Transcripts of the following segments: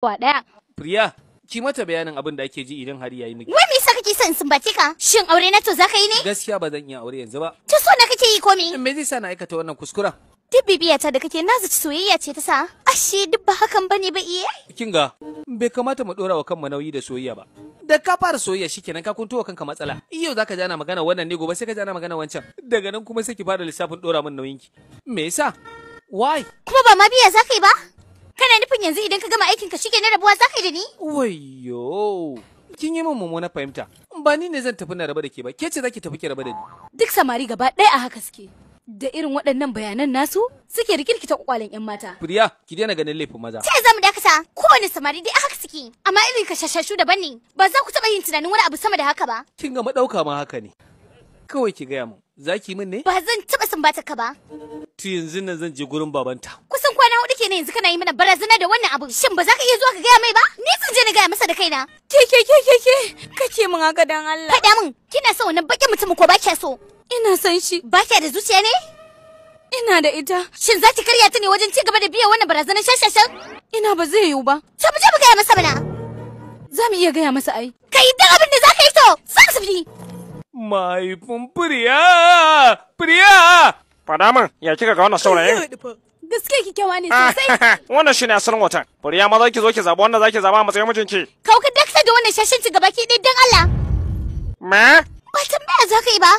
Wa ɗaya. Priya, ki mata bayanin abin da ake ji idan har yayi miki. Wai me yasa kake son in sumbace ka? Shin aure na to zaka yi ne? Gaskiya ba zan iya aure yanzu ba. To so na kake yi ko me? Me zai sa na aikata wannan kuskuren? Duk bibiyata da kake na zaci soyayya ce ta sa. Ashe duk ba hakan bane ba iye? Kin ga, bai kamata mu dora wa kanmu nauyi da soyayya ba. Da ka fara soyayya shikenan ka kunto wa kanka matsala. Yau zaka ji ana magana wannan ne, gobe sai ka ji ana magana wancan. Daga nan kuma sai ki fara lissafin dora min nauyin ki. Me yasa? Why? Kuma ba ma biya zaka yi ba? Kana nufin yanzu idan ka gama aikin ka shikenan rabuwa zaka yi da ni? Wayyo. Kin yi min mummuna fahimta. Ba ni ne zan tafi na raba da ke ba, ke ce zaki tafi ki raba da ni. Duk samari gaba ɗaya a haka suke. Da irin waɗannan bayanan nasu suke rikirkita kwakwalen 'yan mata. Priya, ki daina ganin laifin maza. Ta za mu dakata? Kowane samari dai a haka suke. Amma irin ka shashashu daban ne. Ba za ku taɓa yin tunanin wani abu sama da haka ba. Kin ga madauka ma haka ne. Kawai ki gaya min, za ki min ne? Ba zan taɓa sumbata ka ba. To yanzu nan zan je gurin babanta. Kusan kwana 4 kenan yanzu kana yi mana barazana da wannan abun. Shin ba za ka iya zuwa ka gaya mai ba? Ni zan je na gaya masa da kaina. Ke ke ke ke ke, kake min haka dan Allah. Faɗa min, kina son wannan baƙin mutumin ko ba kya so? Ina son shi. Ba kya da zuciya ne? Ina da ita. Shin za ki karya ta ne wajen ci gaba da biya wannan barazanar shashashan? Ina ba zai yiwu ba. To mu je mu gaya masa mana. Za mu iya gaya masa ai. Ka yi duk abin da za ka yi to, za su fi. Mahaifin Priya! Priya! Faɗa min, ya kika ga wannan saurayin? Gaskiya kyakkyawa ne sosai. Wannan shine asalin hoton. Priya, maza ki zo ki zaɓi wanda zaki zaɓa a matsayin mijinki. Kau ka dakta da wannan shashanci gabaki ɗaya don Allah. Me? Ba tambaya za ka yi ba.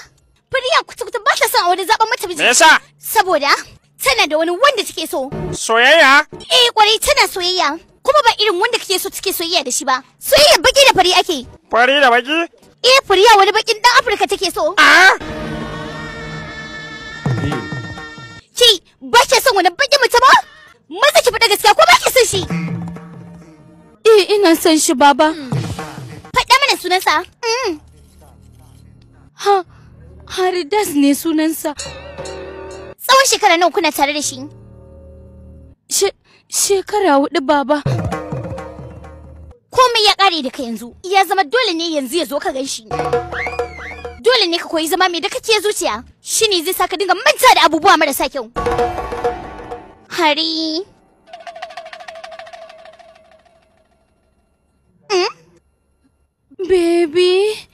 Priya kuta-kuta ba ta son aure zaɓen mata miji. Me yasa? Saboda tana da wani wanda take so. Soyayya? Eh kwarai tana soyayya. Kuma ba irin wanda kake so take soyayya da shi ba. Soyayya baki da fari ake. Fari da baki? Eh Priya wani bakin dan Afirka take so. Ah! Ki ba ki son wani bakin mutum ba? Maza ki faɗa gaskiya ko ba ki son shi? Eh ina son shi baba. Faɗa mana sunansa. Ha Haridas ne sunansa. Tsawon shekara nawa kuna tare da shi? Shekara 4 baba. Komai ya ƙare da ka yanzu. Ya zama dole ne yanzu ya zo ka gan shi. Dole ne ka koyi zama mai dakakkiyar zuciya. Shi ne zai sa ka dinga manta da abubuwa marasa kyau. Hari. Baby.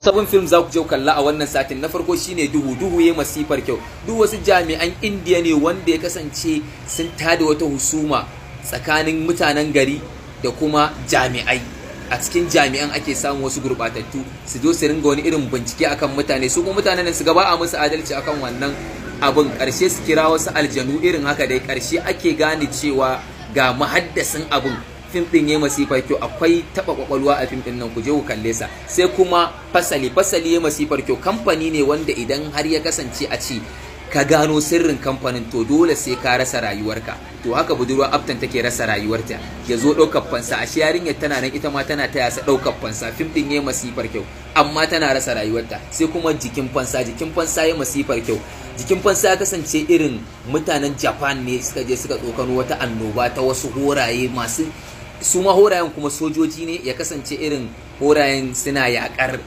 Sabon film za ku je kalla a wannan satin. Na farko shine Duhu. Duhu ya masifar kyau. Duk wasu jami'an Indiya ne wanda ya kasance sun tada wata husuma tsakanin mutanen gari da kuma jami'ai. A cikin jami'an ake samun wasu gurbatattu su zo su ringa wani irin bincike akan mutane, su kuma mutanen su ga ba a musu adalci akan wannan abin. Karshe su kira wasu aljanu irin haka dai, karshe ake gane cewa ga mahaddasin abin. Fim din yayi masifar kyau, akwai taba kwakwalwa a fim din nan, ku je ku kalle sa. Sai kuma Fasali. Fasali yayi masifar kyau, kamfani ne wanda idan har ya kasance a ci ka gano sirrin kamfanin to dole sai ka rasa rayuwarka. To haka budurwa Aftan take rasa rayuwarta, ya zo ɗaukar fansa. Ashe yarinyar tana nan ita ma tana taya sa ɗaukar fansa. Fim din yayi masifar kyau amma tana rasa rayuwarta. Sai kuma Jikin Fansa. Jikin Fansa yayi masifar kyau. Jikin Fansa ya kasance irin mutanen Japan ne suka je suka tsokano wata annoba ta wasu horaye masu su ma horayen kuma sojoji ne, ya kasance irin horayen suna yakar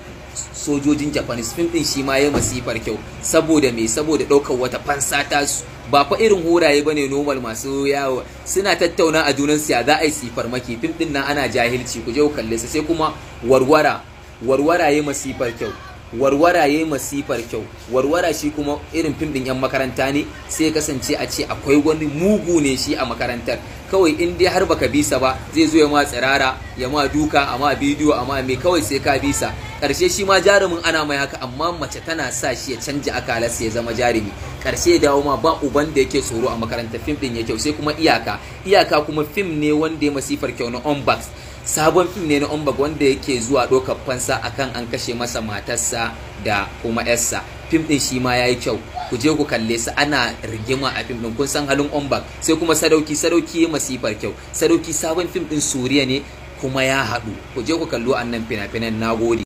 sojojin Japanese. Fim din shi ma ya masifar kyau saboda me? Saboda ɗaukar wata fansa ta su. Ba fa irin horaye bane normal masu yawo, suna tattauna a junan su ya za a yi sifar maki. Fim din nan ana jahilci, ku je ku kalle sa. Sai kuma Warwara. Warwara ya masifar kyau. Warwara yayi masifar kyau. Warwara shi kuma irin fim din yan makaranta ne, sai ya kasance a ce akwai wani mugu ne shi a makarantar. Kawai in dai har baka bisa ba zai zo ya ma tsirara, ya ma duka, a ma bidiyo, a ma me, kawai sai ka bisa. Karshe shi ma jarumin ana mai haka, amma mace tana sa shi ya canja akalarsa ya zama jarumi. Karshe ya dawo ma ba uban da yake tsoro a makarantar. Fim din ya kyau. Sai kuma Iyaka. Iyaka kuma fim ne wanda ya masifar kyau na Onbax. Sabon fim ne na Ombak wanda yake zuwa ɗaukar fansa akan an kashe masa matarsa da kuma yarsa. Fim ɗin shi ma yayi kyau, ku je ku kalle su, ana rigima a fim ɗin, kun san halin Ombak. Sai kuma Sadauki. Sadauki ya masifar kyau. Sadauki sabon fim ɗin Suriya ne kuma ya haɗu. Ku je ku kallo annan fina-finan. Nagode.